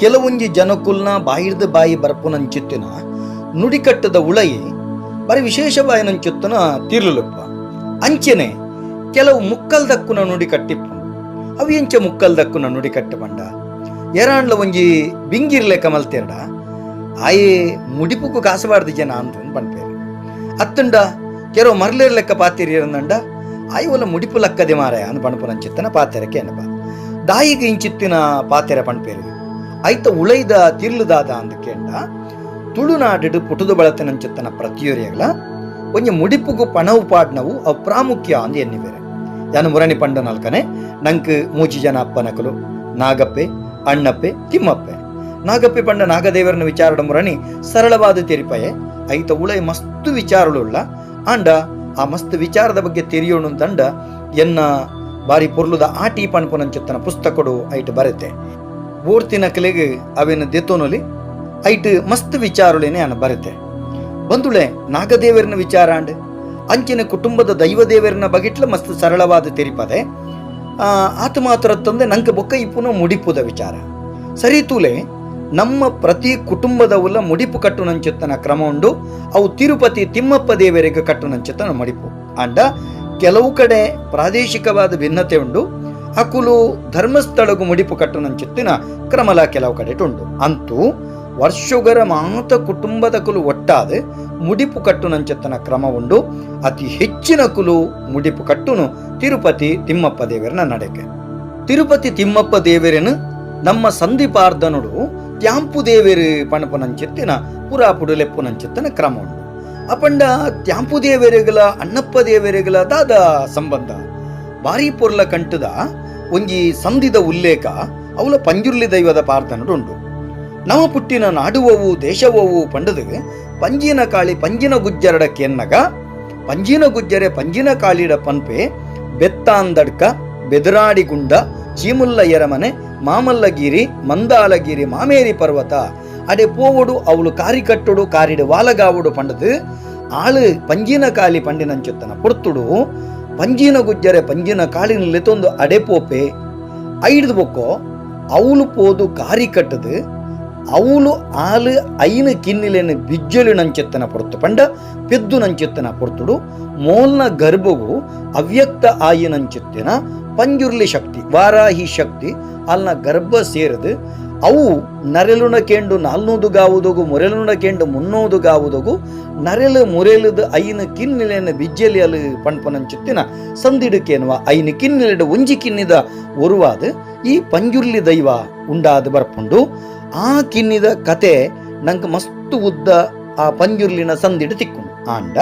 ಕೆಲವೊಂಜಿ ಜನಕುಲ್ನ ಬಾಯಿರ್ದ್ ಬಾಯಿ ಬರ್ಪುನಂಚಿತ್ತಿನ ನುಡಿಕಟ್ಟದ ಉಳಯಿ ಬಾರಿ ವಿಶೇಷವಾಯಿನಂಚಿತ್ತಿನ ತೀರ್ಲುಲುಪ್ಪ. ಅಂಚೆನೆ ಕೆಲವು ಮುಕ್ಕಲ್ ದಕ್ಕುನ ನುಡಿಕಟ್ಟಿಪ್ಪುಂಡು. ಅವು ಎಂಚ ಮುಕ್ಕಲ್ ದಕ್ಕುನ ನುಡಿಕಟ್ಟು ಪಂಡ, ಏರಾಂಡ್ಲ ಒಂಜಿ ಬಿಂಗಿರ್ಲೆಕ್ಕ ಮಲ್ತೆರ್ಡ ಆಯೆ ಮುಡಿಪುಗು ಕಾಸು ಪಾಡ್ದಿ ಜನ ಅಂದ್ ಪನ್ಪೆರ್. ಅತ್ತುಂಡ ಕೆಲವು ಮರ್ಲೆರ್ ಲೆಕ್ಕ ಪಾತೆರಿಯರಂದಂಡ ಆಯೆ ಒಲ ಮುಡಿಪು ಲಕ್ಕದೆ ಮಾರಾಯ ಅಂದ್ ಪನ್ಪುನಂಚಿತ್ತಿನ ಪಾತೆರ ಕೇನಪ. ದಾಯಿಗ್ ಇಂಚಿತ್ತಿನ ಪಾತೆರ ಪನ್ಪೆರ್? ಐತ ಉಳೈದ ತಿರ್ಲ್ ದಾದ ಅಂದ್ ಕೇಂಡ, ತುಳುನಾಡ್ ಪುಟುದು ಬಳತನಂಚಿತ್ತನ ಪ್ರತಿಯೊರಿಯಗ್ಲ ಒಂಜಿ ಮುಡಿಪುಗು ಪಣವು ಪಾಡ್ನವು ಅವು ಪ್ರಾಮುಖ್ಯ ಅಂದ್ ಎನ್ನಿವೆರ್. ಯಾನ್ ಮುರಣಿ ಪಂಡ ನಾಲ್ಕನೆ ನಂಕ್ ಮೂಜಿ ಜನ ಅಪ್ಪನಕುಲು, ನಾಗಪ್ಪೆ, ಅಣ್ಣಪ್ಪೆ, ತಿಮ್ಮಪ್ಪೆ. ನಾಗಪ್ಪೆ ಪಂಡ ನಾಗದೇವರನ ವಿಚಾರದ ಮುರಣಿ ಸರಳವಾದ ತೆರಿಪಯೆ. ಐತ ಉಳೈ ಮಸ್ತ್ ವಿಚಾರಳುಳ್ಳ ಆಂಡ ಆ ಮಸ್ತ್ ವಿಚಾರದ ಬಗ್ಗೆ ತೆರಿಯೋಣು ತಂಡ ಎನ್ನ ಬಾರಿ ಪೊರ್ಲುದ ಆಟಿ ಪನ್ಪುನಂಚಿತ್ತನ ಪುಸ್ತಕಡು ಐಟ್ ಬರೆತೆ. ಬೋರ್ತಿನಕಲೆಗ್ ಅವೆನ್ ದೆತೊನೊಲಿ, ಐಟ್ ಮಸ್ತ್ ವಿಚಾರೊಲೆನೆ ಯಾನ್ ಬರೆತೆ. ಬಂಧುಳೆ, ನಾಗದೇವರನ ವಿಚಾರ ಆಂಡ್ ಅಂಚಿನ ಕುಟುಂಬದ ದೈವ ದೇವರನ ಬಗೆಟ್ಲ ಮಸ್ತ್ ಸರಳವಾದ ತೆರಿಪದೆ. ಆತ ಮಾತ್ರ ತಂದೆ ನಂಗೆ ಬೊಕ್ಕ ಇಪ್ಪುನ ಮುಡಿಪುದ ವಿಚಾರ. ಸರಿ ತೂಲೆ, ನಮ್ಮ ಪ್ರತಿ ಕುಟುಂಬದವುಲ ಮುಡಿಪು ಕಟ್ಟುನಂಚಿತ್ತನ ಕ್ರಮ ಉಂಡು. ಅವು ತಿರುಪತಿ ತಿಮ್ಮಪ್ಪ ದೇವರಿಗೆ ಕಟ್ಟುನಂಚಿತ್ತನ ಮುಡಿಪು. ಆಂಡ ಕೆಲವು ಕಡೆ ಪ್ರಾದೇಶಿಕವಾದ ಭಿನ್ನತೆ ಉಂಡು. ಅಕುಲು ಧರ್ಮಸ್ಥಳಗು ಮುಡಿಪು ಕಟ್ಟುನಂಚಿತ್ತಿನ ಕ್ರಮಲ ಕೆಲವು ಕಡೆ ಉಂಡು. ಅಂತೂ ವರ್ಷೊಗರ ಮಾತ ಕುಟುಂಬದ ಕುಲು ಒಟ್ಟಾದ ಮುಡಿಪು ಕಟ್ಟುನಂಚಿತ್ತನ ಕ್ರಮ ಉಂಡು. ಅತಿ ಹೆಚ್ಚಿನ ಕುಲು ಮುಡಿಪು ಕಟ್ಟುನು ತಿರುಪತಿ ತಿಮ್ಮಪ್ಪ ದೇವರನ ನಡೆಕೆ. ತಿರುಪತಿ ತಿಮ್ಮಪ್ಪ ದೇವರನು ನಮ್ಮ ಸಂಧಿಪಾರ್ದನುಡು ತ್ಯಾಂಪು ದೇವರು ಪಣಪುನಂಚಿತ್ತಿನ ಪುರಾಪುಡು ಲೆಪ್ಪುನಂಚಿತ್ತನ ಕ್ರಮ ಉಂಡು. ಅಪಂಡ ತ್ಯಾಂಪು ದೇವರಿಗಳ ಅಣ್ಣಪ್ಪ ದೇವರಿಗಳ ದಾದ ಸಂಬಂಧ? ಬಾರಿ ಪೊರ್ಲ ಕಂಟದ ಒಂಜಿ ಸಂಧಿದ ಉಲ್ಲೇಖ ಅವಲ ಪಂಜುರ್ಲಿ ದೈವದ ಪಾರ್ದನುಡು ಉಂಡು. ನಮ ಪುಟ್ಟಿನ ನಾಡುವವು ದೇಶವವು ಪಂಡದು ಪಂಜಿನ ಕಾಳಿ ಪಂಜಿನ ಗುಜ್ಜರಡ ಕೆನ್ನಗ, ಪಂಜಿನ ಗುಜ್ಜರೆ ಪಂಜಿನ ಕಾಳಿಡ ಪನ್ಪೆ, ಬೆತ್ತಾಂದಡ್ಕ ಬೆದರಾಡಿಗುಂಡ ಚೀಮುಲ್ಲ ಎರಮನೆ ಮಾಮಲ್ಲಗಿರಿ ಮಂದಾಲಗಿರಿ ಮಾಮೇರಿ ಪರ್ವತ ಅಡೆ ಪೋವಡು ಅವಳು ಕಾರಿ ಕಟ್ಟುಡು ಕಾರಿಡು ವಾಲಗಾವುಡು ಪಂಡದು ಆಳು ಪಂಜಿನ ಕಾಲಿ ಪಂಡಿನಂಚುತ್ತನ ಪೊರ್ತುಡು ಪಂಜಿನ ಗುಜ್ಜರೆ ಪಂಜಿನ ಕಾಳಿನ ಲೆತ್ತೊಂದು ಅಡೆ ಪೋಪೆ. ಐಡ್ದು ಬೊಕ್ಕೋ ಅವಳು ಪೋದು ಕಾರಿ ಕಟ್ಟದು ಅವಳು ಆಲು ಐನು ಕಿನ್ನಿಲೆನು ಬಿಜ್ಜಲು ನಂಚೆತ್ತನ ಪೊರ್ತು ಪಂಡ ಪೆದ್ದು ನಂಚೆತ್ತನ ಪೊರ್ತುಡು ಮೋಲ್ನ ಗರ್ಭವು ಅವ್ಯಕ್ತ ಆಯಿನಂಚೆತ್ತಿನ ಪಂಜುರ್ಲಿ ಶಕ್ತಿ ವಾರಾಹಿ ಶಕ್ತಿ ಅಲ್ನ ಗರ್ಭ ಸೇರಿದು ಅವು ನರೆಲುನ ಕೇಂಡು ನಾಲ್ನೂದು ಗಾವುದೊಗು ಮುರೆಲುನ ಕೇಂಡು ಮುನ್ನೂದು ಗಾವುದೊಗು ನರೆಲು ಮುರೆಲುದು ಐನು ಕಿನ್ನಿಲೆನ ಬಿಜ್ಜಲಿ ಅಲು ಪಣ್ಪನಂಚುತ್ತಿನ ಸಂದಿಡುಕೇನುವ ಐನು ಕಿನ್ನಿಲೆಡು ಒಂಜಿ ಕಿನ್ನಿದ ಒರುವಾದ ಈ ಪಂಜುರ್ಲಿ ದೈವ ಉಂಡಾದ ಬರ್ಪುಂಡು. ಆ ಕಿನ್ನಿದ ಕತೆ ನಂಗೆ ಮಸ್ತ್ ಉದ್ದ ಆ ಪಂಜುರ್ಲಿನ ಸಂದಿಡು ತಿಕ್ಕು. ಆಂಡ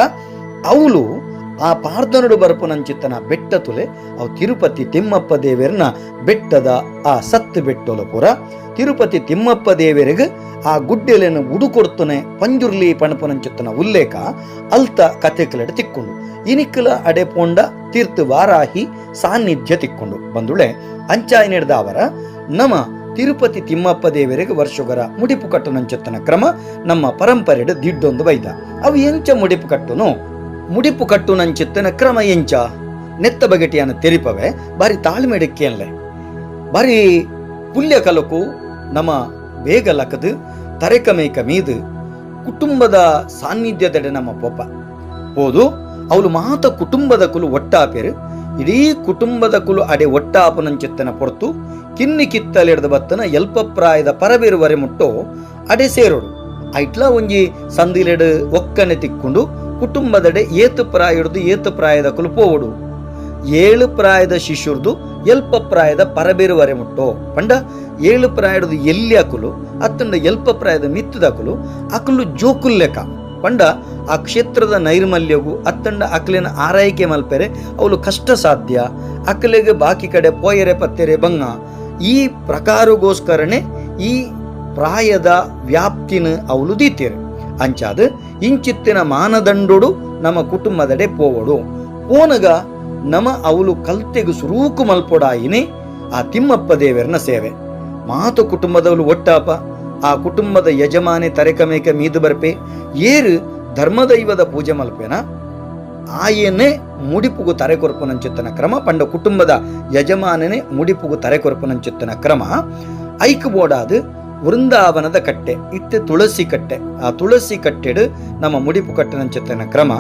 ಅವಳು ಆ ಪಾರ್ದನುಡು ಬರ್ಪುನಂಚಿತ್ತನ ಬೆಟ್ಟ ತುಲೆ ಅವು ತಿರುಪತಿ ತಿಮ್ಮಪ್ಪ ದೇವರನ ಬೆಟ್ಟದ ಆ ಸತ್ತು ಬೆಟ್ಟೊಲ ಪೂರ ತಿರುಪತಿ ತಿಮ್ಮಪ್ಪ ದೇವರಿಗೆ ಆ ಗುಡ್ಡೆಲೆನು ಉಡುಕೊಡ್ತನೆ ಪಂಜುರ್ಲಿ ಪಣಪುನಂಚಿತ್ತನ ಉಲ್ಲೇಖ ಅಲ್ತ ಕತೆಕಲೆಡೆ ತಿಕ್ಕೊಂಡು. ಇನಿಕ್ಕಲ ಅಡೆ ಪೋಂಡ ತೀರ್ಥ ವಾರಾಹಿ ಸಾನ್ನಿಧ್ಯ ತಿಕ್ಕೊಂಡು. ಬಂದುಳೆ, ಅಂಚಾಯಿ ಅವರ ನಮ ತಿರುಪತಿ ತಿಮ್ಮಪ್ಪ ದೇವರಿಗೆ ವರ್ಷಗರ ಮುಡಿಪು ಕಟ್ಟುನಂಚೆತ್ತನ ಕ್ರಮ ನಮ್ಮ ಪರಂಪರೆಡು ದಿಡ್ಡೊಂದು ಬೈದ. ಅವು ಎಂಚ ಮುಡಿಪು ಕಟ್ಟುನು, ಮುಡಿಪು ಕಟ್ಟುನಂಚಿತ್ತನ ಕ್ರಮ ಎಂಚ ನೆತ್ತ ಬಗೆಟಿಯನ್ನು ತೆರಿಪವೆ. ಬಾರಿ ತಾಳ್ಮೆಡಕ್ಕೇನ್ಲೆ ಬಾರಿ ಪುಲ್ಯ ಕಲಕು ನಮ್ಮ ಬೇಗ ಲಕದು ತರೆಕ ಮೇಕ ಮೀದು ಕುಟುಂಬದ ಸಾನ್ನಿಧ್ಯದೆಡೆ ನಮ್ಮ ಪೊಪ್ಪ ಹೋದು ಅವಳು ಮಾತ ಕುಟುಂಬದ ಕುಲು ಒಟ್ಟಾಪೆರು. ಇಡೀ ಕುಟುಂಬದ ಕುಲು ಅಡೆ ಒಟ್ಟಾಪನಂಚಿತ್ತನ ಪೊರ್ತು ಕಿನ್ನಿ ಕಿತ್ತಲೆಡ್ದ ಬತ್ತನ ಎಲ್ಪ ಪ್ರಾಯದ ಪರಬೇರುವರೆ ಮುಟ್ಟೋ ಅಡೆ ಸೇರೋಡು. ಐಟ್ಲ ಒಂಜಿ ಸಂದಿಲೆಡು ಒಕ್ಕನೆ ತಿಕ್ಕೊಂಡು ಕುಟುಂಬದಡೆ ಏತು ಪ್ರಾಯಡ್ದು ಏತು ಪ್ರಾಯದ ಕುಲು ಪೋವಡು. 7 ಪ್ರಾಯದ ಶಿಶುರ್ದು ಎಲ್ಪ ಪ್ರಾಯದ ಪರಬೇರುವರೆ ಮುಟ್ಟೋ ಪಂಡ 7 ಪ್ರಾಯದ ಎಲ್ಲಿ ಅಕುಲು ಅತ್ತಂಡ ಎಲ್ಪ ಪ್ರಾಯದ ಮಿತ್ತದ ಅಕುಲು ಅಕುಲು ಜೋಕುಲ್ಲೆಕ ಪಂಡ ಆ ಕ್ಷೇತ್ರದ ನೈರ್ಮಲ್ಯಗು ಅತ್ತಂಡ ಅಕ್ಲೆನ ಆರೈಕೆ ಮಲ್ಪೆರೆ ಅವಳು ಕಷ್ಟ ಸಾಧ್ಯ, ಅಕ್ಲೆಗೆ ಬಾಕಿ ಕಡೆ ಪೋಯರೆ ಪತ್ತೆರೆ ಬಂಗ, ಈ ಪ್ರಕಾರಗೋಸ್ಕರನೇ ಈ ಪ್ರಾಯದ ವ್ಯಾಪ್ತಿನ ಅವಳು ದೀತೇರು. ಅಂಚಾದ ಇಂಚಿತ್ತಿನ ಮಾನದಂಡೋಡು ನಮ್ಮ ಕುಟುಂಬದಡೆ ಪೋವಡು. ಪೋನಗ ನಮ ಅವಳು ಕಲ್ತೆಗು ಸುರೂಕು ಮಲ್ಪೊಡಾಯಿನಿ ಆ ತಿಮ್ಮಪ್ಪ ದೇವರನ ಸೇವೆ. ಮಾತು ಕುಟುಂಬದವಳು ಒಟ್ಟಾಪ, ಆ ಕುಟುಂಬದ ಯಜಮಾನಿ ತರೆಕಮೇಕ ಮೀದು ಬರ್ಪೆ, ಏರು ಧರ್ಮದೈವದ ಪೂಜೆ ಮಲ್ಪೇನ ಆಯನೇ ಮುಡಿಪುಗು ತರೆ ಕೊರ್ಪುನಂಚಿತ್ತನ ಕ್ರಮ. ಪಂಡ ಕುಟುಂಬದ ಯಜಮಾನನೇ ಮುಡಿಪುಗು ತರೆ ಕೊರ್ಪುನಂಚಿತ್ತನ ಕ್ರಮ. ಐಕ್ ಬೋಡಾದು ವೃಂದಾವನದ ಕಟ್ಟೆ ಇತ್ತೆ ತುಳಸಿ ಕಟ್ಟೆ. ಆ ತುಳಸಿ ಕಟ್ಟೆಡು ನಮ್ಮ ಮುಡಿಪು ಕಟ್ಟನಂಚಿತ್ತಿನ ಕ್ರಮ.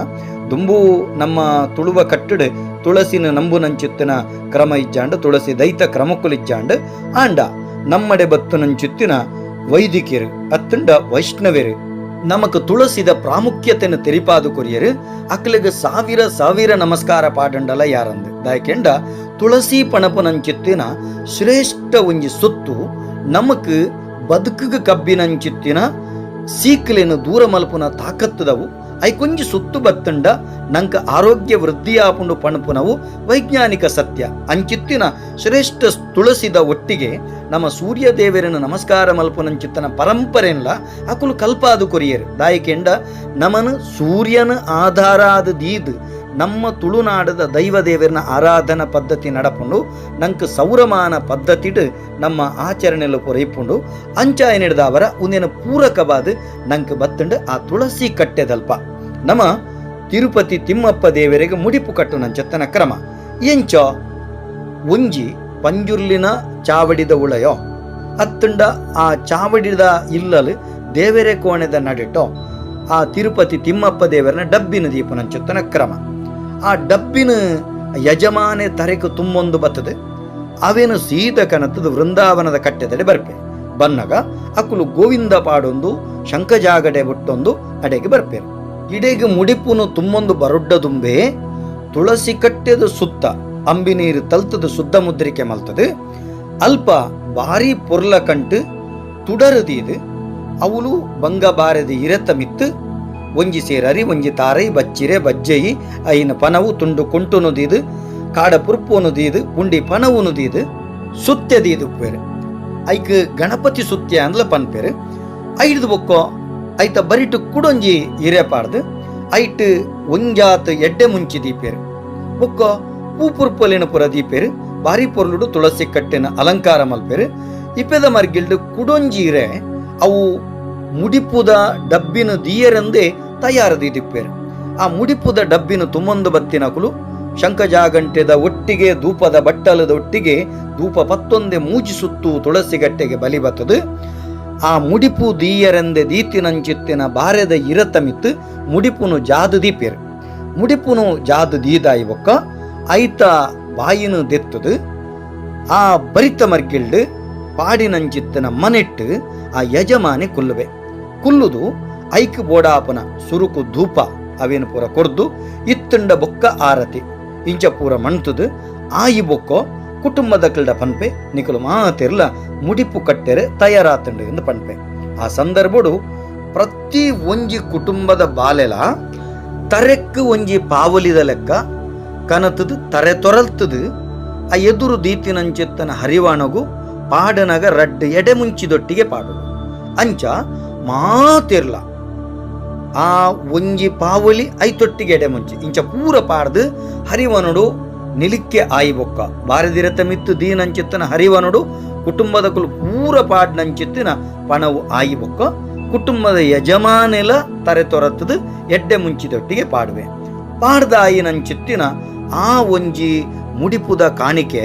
ದುಂಬು ನಮ್ಮ ತುಳುವ ಕಟ್ಟೆಡು ತುಳಸಿನ ನಂಬುನಂಚಿತ್ತಿನ ಕ್ರಮ ಇಜ್ಜಾಂಡ, ತುಳಸಿ ದೈತ ಕ್ರಮಕ್ಕುಲಿಜ್ಜಾಂಡ್. ಆಂಡ ನಮ್ಮಡೆ ಬತ್ತುನಂಚಿತ್ತಿನ ವೈದಿಕರು ಅತ್ತಂಡ ವೈಷ್ಣವರು ನಮಕ್ ತುಳಸಿದ ಪ್ರಾಮುಖ್ಯತೆಯನ್ನು ತೆರಿಪಾದು ಕೊರಿಯರು. ಅಕ್ಲೆಗ್ ಸಾವಿರ ಸಾವಿರ ನಮಸ್ಕಾರ ಪಾಡಂಡಲ ಯಾರಂದು ದಾಯಕೆಂಡ ತುಳಸಿ ಪಣಪುನಂಚಿತ್ತಿನ ಶ್ರೇಷ್ಠ ಒಂಜಿ ಸೊತ್ತು ನಮಕ್ ಬದುಕುಗ ಕಬ್ಬಿನಂಚಿತ್ತಿನ ಸೀಕ್ಲೆನು ದೂರ ಮಲ್ಪುನ ತಾಕತ್ತದವು. ಐಕೊಂಜಿ ಸುತ್ತು ಬತ್ತಂಡ ನಂಕ ಆರೋಗ್ಯ ವೃದ್ಧಿಯಾಪುಂಡು ಪಣಪುನವು ವೈಜ್ಞಾನಿಕ ಸತ್ಯ. ಅಂಚಿತ್ತಿನ ಶ್ರೇಷ್ಠ ತುಳಸಿದ ಒಟ್ಟಿಗೆ ನಮ್ಮ ಸೂರ್ಯ ದೇವರನ್ನು ನಮಸ್ಕಾರ ಮಲ್ಪುನಂಚಿತ್ತನ ಪರಂಪರೆನ್ಲ ಅಕುಲು ಕಲ್ಪಾದು ಕೊರಿಯರು. ದಾಯಕೆಂಡ ನಮನ ಸೂರ್ಯನ ಆಧಾರಾದ ದೀದ್ ನಮ್ಮ ತುಳುನಾಡದ ದೈವ ದೇವರನ ಆರಾಧನಾ ಪದ್ಧತಿ ನಡಪುಂಡು. ನಂಕ್ ಸೌರಮಾನ ಪದ್ಧತಿಡ್ ನಮ್ಮ ಆಚರಣೆಲು ಪೊರೈಪುಂಡು. ಅಂಚಾಯನಿಡ್ದವರ ಉಂದೆನ ಪೂರಕವಾದ ನಂಕ್ ಬತ್ತಂಡು ಆ ತುಳಸಿ ಕಟ್ಟೆದಲ್ಪ ನಮ್ಮ ತಿರುಪತಿ ತಿಮ್ಮಪ್ಪ ದೇವರಿಗೆ ಮುಡಿಪು ಕಟ್ಟುನಂಚತ್ತನ ಕ್ರಮ ಎಂಚ ಒಂಜಿ ಪಂಜುರ್ಲಿನ ಚಾವಡಿದ ಉಳಯೋ ಅತ್ತಂಡ ಆ ಚಾವಡಿದ ಇಲ್ಲಲು ದೇವರೇ ಕೋಣೆದ ನಡಿಟೋ ಆ ತಿರುಪತಿ ತಿಮ್ಮಪ್ಪ ದೇವರನ ಡಬ್ಬಿನ ದೀಪನಂಚತ್ತನ ಕ್ರಮ. ಆ ಡಬ್ಬಿನ ಯಜಮಾನೆ ತರೆಕು ತುಂಬೊಂದು ಬತ್ತದೆ ಅವೇನು ಸೀತ ಕನತದ ವೃಂದಾವನದ ಕಟ್ಟೆದಡೆ ಬರ್ಪೆ. ಬನ್ನಗ ಅಕುಲು ಗೋವಿಂದ ಪಾಡೊಂದು ಶಂಖಜಾಗಡೆ ಬುಟ್ಟೊಂದು ಅಡೆಗೆ ಬರ್ಪೇರು. ಇಡೆಗೆ ಮುಡಿಪುನು ತುಂಬೊಂದು ಬರೊಡ್ಡದುಂಬೆ ತುಳಸಿ ಕಟ್ಟೆದ ಸುತ್ತ ಅಂಬಿ ನೀರು ತಲ್ತದ ಶುದ್ಧ ಮುದ್ರಿಕೆ ಮಲ್ತದೆ. ಅಲ್ಪ ಭಾರಿ ಪೊರ್ಲ ಕಂಟು ತುಡರದೀದು ಅವುಲು ಬಂಗ ಬಾರದ ಇರತ ಮಿತ್ತು ಒಂಜಿ ಸೇರರಿ ಒಂಜಿ ತಾರೈ ಬಚ್ಚಿರೆ ಬಜ್ಜೆಯಿ ಐನ ಪನವು ತುಂಡು ಕುಂಟುನು ದೀದು ಕಾಡ ಪುರ್ಪುನು ದೀದು ಪುಂಡಿ ಪನವುನು ದೀದು ಸುತ್ಯ ದೀದು ಉಪ್ಪೇರು. ಐಕ್ ಗಣಪತಿ ಸುತ್ಯ ಅಂದ್ಲ ಪನ್ಪೇರು. ಐದು ಬೊಕ್ಕೋ ಐತ ಬರಿಟು ಕುಡೊಂಜಿ ಇರೆ ಪಾಡ್ದು ಐಟ್ ಒಂಜಾತ್ ಎಡ್ಡೆ ಮುಂಚಿ ದೀಪೇರು. ಬೊಕ್ಕ ಪೂಪುರ್ಪೊಲಿನ ಪುರ ದೀಪೇರು. ಬಾರಿ ಪೊರ್ಲುಡು ತುಳಸಿ ಕಟ್ಟಿನ ಅಲಂಕಾರ ಮಲ್ಪೇರು. ಇಪೆದ ಮರ್ಗಿಲ್ಡು ಕುಡೊಂಜಿ ಇರೆ ಅವು ಮುಡಿಪುದ ಡಬ್ಬಿನ ದೀಯರಂದೇ ತಯಾರು ದೀದಿಪ್ಪೇರು. ಆ ಮುಡಿಪುದ ಡಬ್ಬಿನ ತುಮ್ಮೊಂದು ಬತ್ತಿನಕುಲು ಶಂಖಜಾಗಂಟೆದ ಒಟ್ಟಿಗೆ ಧೂಪದ ಬಟ್ಟಲದ ಒಟ್ಟಿಗೆ ಧೂಪ ಪತ್ತೊಂದೆ ಮೂಜಿ ಸುತ್ತು ತುಳಸಿಗಟ್ಟೆಗೆ ಬಲಿ ಬತ್ತದು. ಆ ಮುಡಿಪು ದೀಯರೆಂದೆ ದೀತಿನಂಚಿತ್ತಿನ ಬಾರೆದ ಇರತ ಮಿತ್ತು ಮುಡಿಪುನು ಜಾದು ದೀಪೇರು. ಮುಡಿಪುನು ಜಾದು ದೀದಾಯಿ ಬೊಕ್ಕ ಐತ ಬಾಯಿನು ದೆತ್ತದು ಆ ಬರಿತ ಮರ್ಗಿಲ್ಡು ಪಾಡಿನಂಚಿತ್ತಿನ ಮನೆಟ್ಟು ಆ ಯಜಮಾನಿ ಕುಲ್ಲುವೆ. ಕುಲ್ಲುದು ಐಕ್ ಬೋಡಾಪನ ಸುರುಕು ಧೂಪ ಅವೇನು ಪೂರ ಕೊರ್ದು ಇತ್ತಂಡ ಬೊಕ್ಕ ಆರತಿ ಇಂಚ ಪೂರ ಮಣ್ತುದು ಆಯಿ ಬೊಕ್ಕೋ ಕುಟುಂಬದ ಕಲ್ಡ ಪನ್ಪೆ, ನಿಕಲು ಮಾತಿರ್ಲ ಮುಡಿಪು ಕಟ್ಟೆರೆ ತಯಾರಾತಂಡು ಎಂದು ಪನ್ಪೆ. ಆ ಸಂದರ್ಭಡು ಪ್ರತಿ ಒಂಜಿ ಕುಟುಂಬದ ಬಾಲೆಲ ತರೆಕ್ಕು ಒಂಜಿ ಪಾವಲಿದ ಲೆಕ್ಕ ಕನತದು ತರೆ ತೊರಲ್ತದು ಆ ಎದುರು ದೀತಿನಂಚಿತ್ತನ ಹರಿವಾಣಗು ಪಾಡನಗ ರಡ್ಡು ಎಡೆ ಮುಂಚಿದೊಟ್ಟಿಗೆ ಪಾಡುದು. ಅಂಚ ಮಾತಿರ್ಲ ಆ ಒಂಜಿ ಪಾವಲಿ ಐತೊಟ್ಟಿಗೆ ಎಡೆ ಮುಂಚಿ ಇಂಚ ಪೂರ ಪಾಡ್ದು ಹರಿವನುಡು ನಿಲಿಕ್ಕೆ ಆಯಿ ಬೊಕ್ಕ ಬಾರದಿರತ ಮಿತ್ತು ದೀನಂಚಿತ್ತನ ಹರಿವನುಡು ಕುಟುಂಬದ ಕುಲು ಪೂರ ಪಾಡ್ನಂಚಿತ್ತಿನ ಪಣವು ಆಯಿ ಬೊಕ್ಕ ಕುಟುಂಬದ ಯಜಮಾನೆಲ ತರೆ ತೊರತ್ತದು ಎಡ್ಡೆ ಮುಂಚಿದೊಟ್ಟಿಗೆ ಪಾಡುವೆ. ಪಾಡ್ದಾಯಿನಂಚಿತ್ತಿನ ಆ ಒಂಜಿ ಮುಡಿಪುದ ಕಾಣಿಕೆ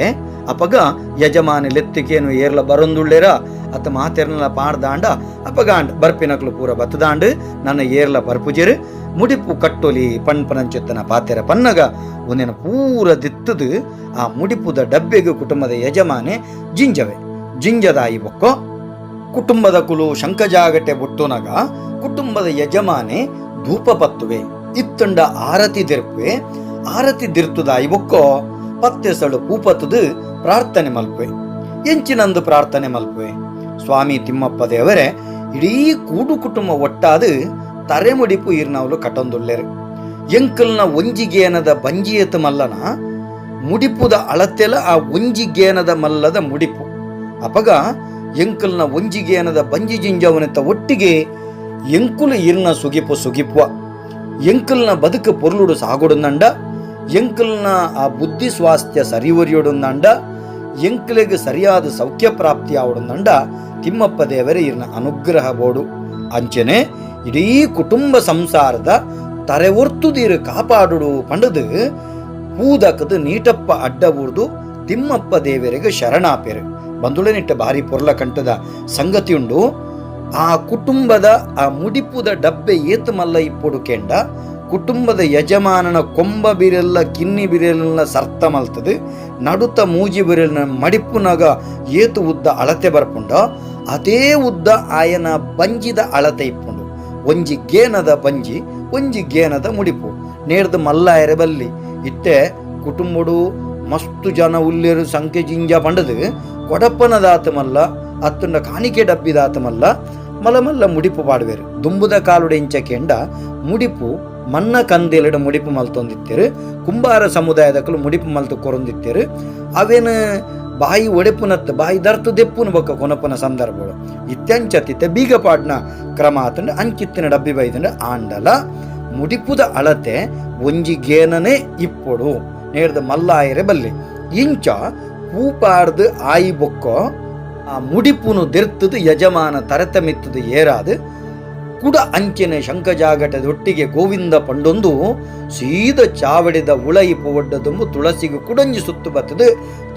ಅಪಗ ಯಜಮಾನಿ ಲೆತ್ತಿಕೇನು ಏರ್ಲ ಬರೊಂದುಳ್ಳೇರ ಅತ್ತ ಮಾತೆರ್ನಲ ಪಾಡ್ದಾಂಡ ಅಪಗಾಂಡ್ ಬರ್ಪಿನಕ್ಲು ಪೂರ ಬತ್ತದಾಂಡ್ ನನ್ನ ಏರ್ಲ ಬರ್ಪುಜೆರು ಮುಡಿಪು ಕಟ್ಟೊಲಿ ಪಣ್ಪನಂಚಿತ್ತನ ಪಾತೆರ ಪನ್ನಗ ಒಂದಿನ ಪೂರ ದಿತ್ತದು ಆ ಮುಡಿಪುದ ಡಬ್ಬೆಗು ಕುಟುಂಬದ ಯಜಮಾನೆ ಜಿಂಜವೆ. ಜಿಂಜದಾಯಿ ಬೊಕ್ಕೋ ಕುಟುಂಬದ ಕುಲು ಶಂಖಜಾಗಟೆ ಬುಟ್ಟುನಗ ಕುಟುಂಬದ ಯಜಮಾನೆ ಧೂಪ ಪತ್ತುವೆ ಇತ್ತಂಡ ಆರತಿ ದಿರ್ಪುವೆ. ಆರತಿ ದಿರ್ತುದಾಯಿ ಬೊಕ್ಕೋ ಪತ್ತೆಸಳು ಪೂಪತ್ತದು ಪ್ರಾರ್ಥನೆ ಮಲ್ಪುವೆ. ಎಂಚಿನಂದು ಪ್ರಾರ್ಥನೆ ಮಲ್ಪುವೆ? ಸ್ವಾಮಿ ತಿಮ್ಮಪ್ಪ ದೇವರೇ, ಇಡೀ ಕೂಡು ಕುಟುಂಬ ಒಟ್ಟಾದು ತರೆಮುಡಿಪು ಈರ್ನವಲು ಕಟೊಂದುಲ್ಲೆರು. ಎಂಕಲ್ನ ಒಂಜಿಗೇನದ ಬಂಜಿಯತು ಮಲ್ಲನ ಮುಡಿಪುದ ಅಳತೆಲ ಆ ಒಂಜಿಗೇನದ ಮಲ್ಲದ ಮುಡಿಪು. ಅಪಗ ಎಂಕಲ್ನ ಒಂಜಿಗೇನದ ಬಂಜಿ ಜಿಂಜವನಿತ ಒಟ್ಟಿಗೆ ಎಂಕುಲು ಇರ್ನ ಸುಗಿಪು ಸುಗಿಪುವ. ಎಂಕಲ್ನ ಬದುಕು ಪೊರ್ಲುಡು ಸಾಗುಡುಂದಂಡ, ಎಂಕಲ್ನ ಆ ಬುದ್ಧಿ ಸ್ವಾಸ್ಥ್ಯ ಸರಿವರಿಯೊಡುಂದಂಡ, ಎಂಕ್ಲೆಗ್ ಸರಿಯಾದ ಸೌಖ್ಯ ಪ್ರಾಪ್ತಿ ಆವಡುಂದಂಡ ತಿಮ್ಮಪ್ಪ ದೇವರೇ ಇರ್ನ ಅನುಗ್ರಹ ಬೋಡು. ಅಂಚನೆ ಇಡೀ ಕುಟುಂಬ ಸಂಸಾರದ ತರೆ ಒರ್ತುದೀರು ಕಾಪಾಡುಡು ಪಂಡದು ಪೂದಕದು ನೀಟಪ್ಪ ಅಡ್ಡ ಊರ್ದು ತಿಮ್ಮಪ್ಪ ದೇವರಿಗೆ ಶರಣಾಪೆರು. ಬಂದುಳೆನಿಟ್ಟ ಭಾರಿ ಪೊರ್ಲ ಕಂಠದ ಸಂಗತಿಯುಂಡು. ಆ ಕುಟುಂಬದ ಆ ಮುಡಿಪುದ ಡಬ್ಬೆ ಏತು ಮಲ್ಲ ಇಪ್ಪೊಡು ಕೆಂಡ ಕುಟುಂಬದ ಯಜಮಾನನ ಕೊಂಬ ಬಿರೆಲ್ಲ ಕಿನ್ನಿ ಬಿರೆಲ್ಲ ಸರ್ತ ಮಲ್ತದು ನಡುತ ಮೂಜಿ ಬಿರೆಲ್ನ ಮಡಿಪುನಗ ಏತು ಉದ್ದ ಅಳತೆ ಬರ್ಪುಂಡ ಅದೇ ಉದ್ದ ಆಯನ ಬಂಜಿದ ಅಳತೆ ಇಪ್ಪುಂಡು. ಒಂಜಿ ಗೇನದ ಬಂಜಿ ಒಂಜಿ ಗೇನದ ಮುಡಿಪು ನೇರ್ದು ಮಲ್ಲಾಯರೆ ಬಲ್ಲಿ. ಇತ್ತೆ ಕುಟುಂಬಡು ಮಸ್ತು ಜನ ಉಲ್ಲೇರು ಸಂಖ್ಯೆ ಜಿಂಜ ಪಂಡದು ಕೊಡಪ್ಪನದಾತ ಮಲ್ಲ ಅತ್ತುಂಡ ಕಾಣಿಕೆ ಡಬ್ಬಿದಾತ ಮಲ್ಲ ಮಲಮಲ್ಲ ಮುಡಿಪು ಪಾಡುವೆರು. ದುಂಬುದ ಕಾಲುಡೆ ಇಂಚ ಕೆಂಡ ಮುಡಿಪು ಮನ್ನ ಕಂದೆಲಡ ಮುಡಿಪು ಮಲ್ತೊಂದಿತ್ತೇರು. ಕುಂಬಾರ ಸಮುದಾಯದಕ್ಕಲು ಮುಡಿಪು ಮಲ್ತು ಕೊರೊಂದಿತ್ತೇರು. ಅವೇನು ಬಾಯಿ ಒಡೆಪುನತ್ತು ಬಾಯಿ ದರ್ತು ದೆಪ್ಪುನ ಬೊಕ್ಕ ಕೊನಪುನ ಸಂದರ್ಭಗಳು ಇತ್ಯಂಚತಿತ್ತೆ ಬೀಗ ಪಾಡ್ನ ಕ್ರಮ ಆತಂಡ ಅಂಚಿತ್ತಿನ ಡಬ್ಬಿ ಬೈದಂಡ ಆಂಡಲ ಮುಡಿಪುದ ಅಳತೆ ಒಂಜಿ ಗೇನನೇ ಇಪ್ಪೊಡು ನೇರ್ದ ಮಲ್ಲಾಯರೆ ಬಲ್ಲಿ. ಇಂಚ ಪೂಪಾಡ್ದು ಆಯಿ ಬೊಕ್ಕೋ ಆ ಮುಡಿಪುನು ದೆರ್ತದು ಯಜಮಾನ ತರತಮಿತ್ತದು ಏರಾದು ಕುಡ ಅಂಚಿನ ಶಂಖಜಾಗಟದೊಟ್ಟಿಗೆ ಗೋವಿಂದ ಪಂಡೊಂದು ಸೀದ ಚಾವಡಿದ ಉಳೈ ಪೊವಡ್ಡದೊಂಬು ತುಳಸಿಗೆ ಕುಡಂಜಿ ಸುತ್ತು ಬತ್ತದು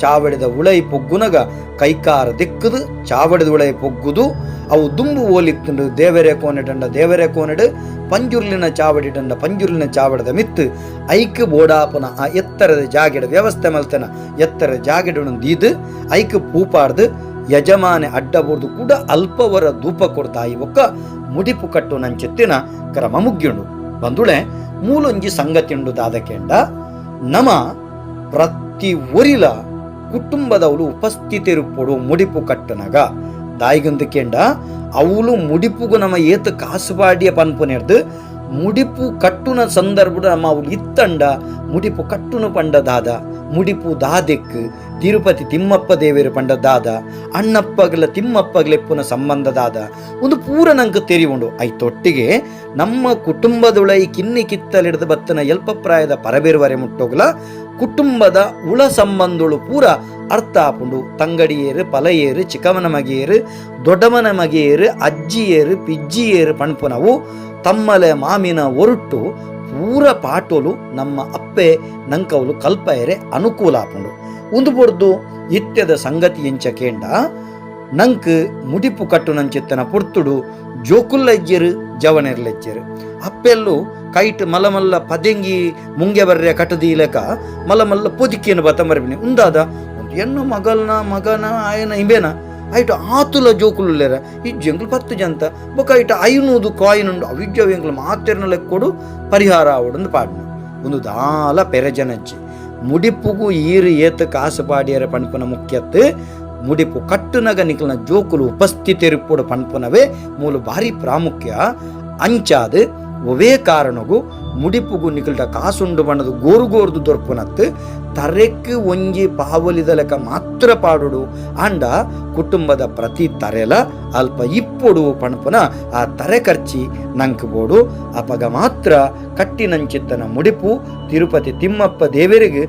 ಚಾವಡಿದ ಉಳೈ ಪೊಗ್ಗುನಗ ಕೈಕಾರ ದಿಕ್ಕದು ಚಾವಡಿದ ಉಳೈ ಪೊಗ್ಗುದು ಅವು ದುಂಬು ಓಲಿತ್ತುಂಡು ದೇವರೇ ಕೋನೆಡಂಡ ದೇವರೇ ಕೋನೆಡು ಪಂಜುರ್ಲಿನ ಚಾವಡಿಡಂಡ ಪಂಜುರ್ಲಿನ ಚಾವಡದ ಮಿತ್ತು ಐಕ್ ಬೋಡಾಪನ ಆ ಎತ್ತರದ ಜಾಗೆಡ ವ್ಯವಸ್ಥೆ ಮಲ್ತನ ಎತ್ತರ ಜಾಗೆಡನು ದೀದು ಐಕ್ ಪೂಪಾಡ್ದು ಯಜಮಾನೆ ಅಡ್ಡಬೋರ್ದು ಕೂಡ ಅಲ್ಪವರ ಧೂಪ ಕೊಡ್ತಾಯಿ ಒಕ್ಕ ಮುಡಿಪು ಕಟ್ಟು ನಂచెತ್ತಿನ ಕ್ರಮ ಮುಗ್ಯುಂಡು. ಬಂದುಳೆ ಮೂಲೊಂಜಿ ಸಂಗತಿಯುಂಡು ದಾದಕೆಂಡ ನಮ ಪ್ರತಿ ಒರಿಲ ಕುಟುಂಬದವಳು ಉಪಸ್ಥಿತಿರುಪೊಡು ಮುಡಿಪು ಕಟ್ಟುನಗ ದಾಯಿಗಂದು ಕೆಂಡ ಅವಳು ಮುಡಿಪುಗು ನಮ್ಮ ಏತು ಕಾಸುಪಾಡಿಯ ಪನ್ಪುನೆರ್ದು ಮುಡಿಪು ಕಟ್ಟುನ ಸಂದರ್ಭ ನಮ್ಮ ಅವಳು ಇತ್ತಂಡ ಮುಡಿಪು ಕಟ್ಟುನು ಪಂಡ ದಾದ ಮುಡಿಪು ದಾದೆಕ್ ತಿರುಪತಿ ತಿಮ್ಮಪ್ಪ ದೇವರು ಪಂಡ ದಾದ ಅಣ್ಣಪ್ಪಗಲ ತಿಮ್ಮಪ್ಪಗಲೆಪ್ಪುನ ಸಂಬಂಧ ದಾದ ಒಂದು ಪೂರ ನಂಗೆ ತೆರಿವುಂಡು. ಐತೊಟ್ಟಿಗೆ ನಮ್ಮ ಕುಟುಂಬದೊಳೈ ಕಿನ್ನಿ ಕಿತ್ತಲಿಡ್ದು ಬತ್ತನ ಎಲ್ಪಪ್ರಾಯದ ಪರಬೇರುವರೆ ಮುಟ್ಟೋಗ್ಲ ಕುಟುಂಬದ ಉಳ ಸಂಬಂಧಳು ಪೂರ ಅರ್ಥ ಆಪುಂಡು. ತಂಗಡಿಯೇರು ಪಲಯೇರು ಚಿಕ್ಕಮನ ಮಗೆಯೇರು ದೊಡ್ಡಮನ ಮಗೆಯೇರು ಅಜ್ಜಿಯೇರು ಪಿಜ್ಜಿಯೇರು ಪಣ್ಪುನವು ತಮ್ಮಲೆ ಮಾಮಿನ ಒರುಟ್ಟು ಪೂರ ಪಾಟೋಲು ನಮ್ಮ ಅಪ್ಪೆ ನಂಕವಲು ಕಲ್ಪಯರೆ ಅನುಕೂಲ ಆಪುಂಡು. ಉಂದು ಪೊರ್ದು ಇತ್ಯದ ಸಂಗತಿ ಎಂಚ ಕೇಂಡ ನಂಕ್ ಮುಡಿಪು ಕಟ್ಟು ನಂಚಿತ್ತನ ಪೊರ್ತುಡು ಜೋಕುಲ್ಲಜ್ಜರು ಜವನೆರ್ಲೆಜ್ಜರು ಅಪ್ಪೆಲ್ಲು ಕೈಟ್ ಮಲಮಲ್ಲ ಪದೆಂಗಿ ಮುಂಗೆ ಬರ್ರೆ ಕಟ್ಟದೀಲಕ ಮಲಮಲ್ಲ ಪೊದಿಕೇನು ಬತ್ತಂಬರ್ಬಿನಿ ಉಂದಾದ ಒಂದು ಹೆಣ್ಣು ಮಗಲ್ನ ಮಗನ ಆಯನ ಇಂಬೇನ ಐಟು ಆತುಲ ಜೋಕುಲುಲ್ಲೇರ ಈ ಜಂಗ್ಲು 10 ಜಂತ ಬೊಕ ಐಟ 500 ಕಾಯಿನ್ ಉಂಡು ಅವಿಜ್ಜ ಮಾತೆರ್ನ ಲೆಕ್ಕೊಡು ಪರಿಹಾರ ಆವಡೊಂದು ಪಾಡ್ನ ಒಂದು ದಾಲ ಪೆರಜನಜ್ಜಿ ಮುಡಿಪುಗು ಈರು ಏತ ಕಾಸು ಪಾಡಿಯರ ಪಣ್ಪುನ ಮುಖ್ಯತ್ತು ಮುಡಿಪು ಕಟ್ಟುನಗ ನಿಕಲ್ನ ಜೋಕುಲು ಉಪಸ್ಥಿತಿರುಪ್ಪುಡು ಪಣ್ಪುನವೇ ಮೂಲು ಭಾರಿ ಪ್ರಾಮುಖ್ಯ. ಅಂಚಾದು ಒವೇ ಕಾರಣಗು ಮುಡಿಪುಗು ನಿಕಲ್ಟ ಕಾಸುಂಡು ಬಣ್ಣದು ಗೋರು ಗೋರ್ದು ದೊರ್ಪುನತ್ತು ತರೆಕ್ ಒಂಜಿ ಪಾವಲಿದ ಲೆಕ್ಕ ಮಾತ್ರ ಪಾಡುಡು ಆಂಡ ಕುಟುಂಬದ ಪ್ರತಿ ತರೆಲ ಅಲ್ಪ ಇಪ್ಪೊಡು ಪಣಪುನ ಆ ತರೆ ಖರ್ಚಿ ನಂಕ್ ಬೋಡು. ಅಪಗ ಮಾತ್ರ ಕಟ್ಟಿನಂಚಿತ್ತನ ಮುಡಿಪು ತಿರುಪತಿ ತಿಮ್ಮಪ್ಪ ದೇವರಿಗೆ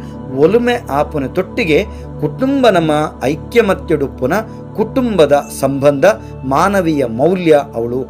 ಒಲುಮೆ ಆಪುನ ತೊಟ್ಟಿಗೆ ಕುಟುಂಬ ನಮ್ಮ ಐಕ್ಯಮತ್ಯಡುಪ್ಪುನ ಕುಟುಂಬದ ಸಂಬಂಧ ಮಾನವೀಯ ಮೌಲ್ಯ ಅವಳು